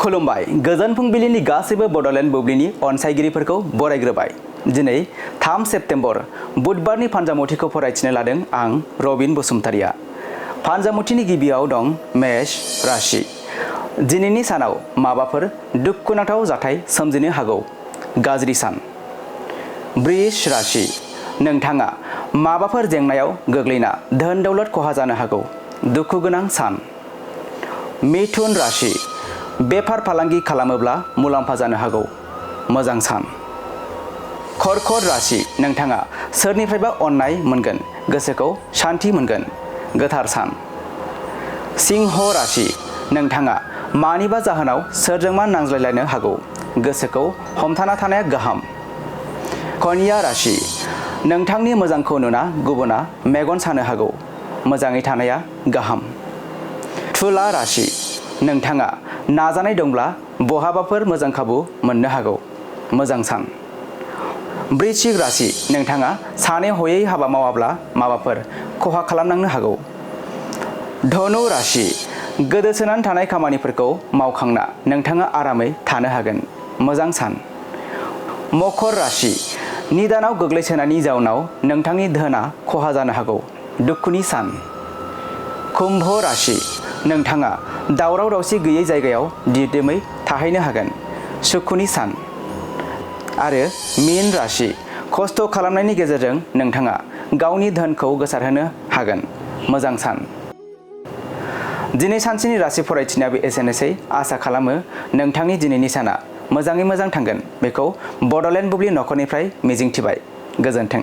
खुलुमबाय गोजोन फुंबिलिनि गासैबो बडलेण्ड बुब्लिनि अनसायगिरिफोरखौ बरायग्रोबाय। दिनै 3 सेप्तेम्बर बुधबारनि फानजामुथिखौ फरायथिनो लादों आं रबिन बसुमतारिया। फानजामुथिनि गिबियाव दं मेष राशि। दिनैनि सानाव माबाफोर दुखुनांथाव जाथाय सोमजिनो हागौ। गाज्रि सान। वृष राशि। नोंथाङा माबाफोर जेंनायाव गोग्लैना धोन दौलत खहा जानो हागौ। दुखु गोनां सान। मिथुन राशि। बेफार फालांगि खालामोब्ला मुलाम्फा जानो हागौ। मोजां सान। कर्कट राशि। नोंथाङा सोरनिफ्रायबा अननाय मोनगोन। गोसोखौ शान्ति मोनगोन। गोथार सान। सिंह राशि। नोंथाङा मानिबा जाहोनाव सोरजोंबा नांज्लायलायनो हागौ। गोसोखौ हमथाना थानाया गाहाम। कन्या राशि। नोंथांनि मोजांखौ नुना गुबुना मेगन सानो हागौ। मोजाङै थानाया गाहाम। तुला राशि। नोंथाङा नाजानाय दंब्ला बहाबाफोर मोजां खाबु मोननो हागौ। मोजां सान। वृश्चिक राशि। नोंथाङा सानै हयै हाबा मावाब्ला माबाफोर खहा खालामनांनो हागौ। धनु राशि। गोदोसोनानै थानाय खामानिफोरखौ मावखांना नोंथाङा आरामै थानो हागोन। मोजां सान। मकर राशि। निदानाव गोग्लैसोनायनि जाउनाव नोंथांनि धोना खहा जानो हागौ। दुखुनि सान। कुम्भ राशि। नोंथाङा दावराव दावसि गैयै जायगायाव दिदोमै थाहैनो हागोन। सुखुनि सान। आरो मीन राशि। खस्थ' खालामनायनि गेजेरजों नोंथाङा गावनि धोनखौ गोसारहोनो हागोन। मोजां सान। दिनै सानसेनि राशि फरायथिनायाबो एसेनोसै। आसा खालामो नोंथांनि दिनैनि साना मोजाङै मोजां थांगोन। बेखौ बडलेण्ड बुब्लि नखरनिफ्राय मिजिंथिबाय। गोजोन्थों।